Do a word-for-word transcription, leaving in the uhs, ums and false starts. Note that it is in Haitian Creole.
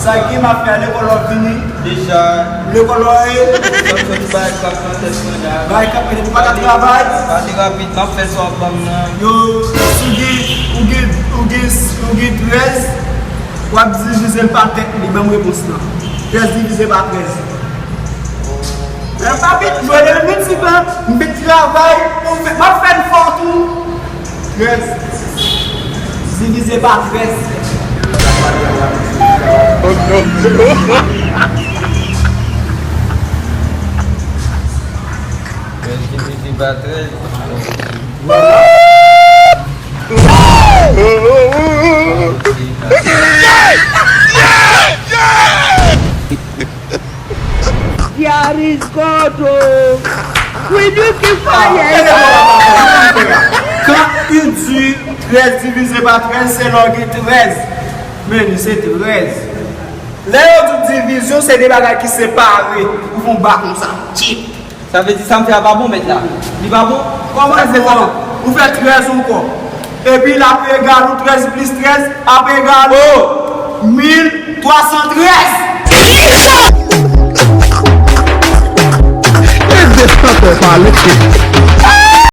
Sa ki m ap fè lekòl w ap vini? Deja. Lekòl w ye? Sa m soti bay kap nan tèt mwen la. Bay kap, men ou pa ka travay? Pale rapid, m ap fè sa w ap ban m nan. Yo, si w gen, ou gen, ou gen, ou gen trèz, w ap divize l pa tèt li, ban m repons lan. Trèz divize pa trèz. Men pa vit jwe de mizik lan, m vit travay, m ap fè l fò tou. Trèz divize pa trèz. Trèz divize pa trèz. There is God o. We do keep fire. Kan li di trèz divize pa trèz, se lè w gen trèz. Men li se trèz. Lè yo di divizyon, se de bagay ki separe. Ou fè yon ba konsa. Tchip. Sa vle di sa m fè a pa bon, mèt la? Li pa bon? Kòman l bon? Ou fè trèz ankò. Epi l ap egal ou trèz plis trèz ap egal ou mil twa san trèz. Leve chantè pale.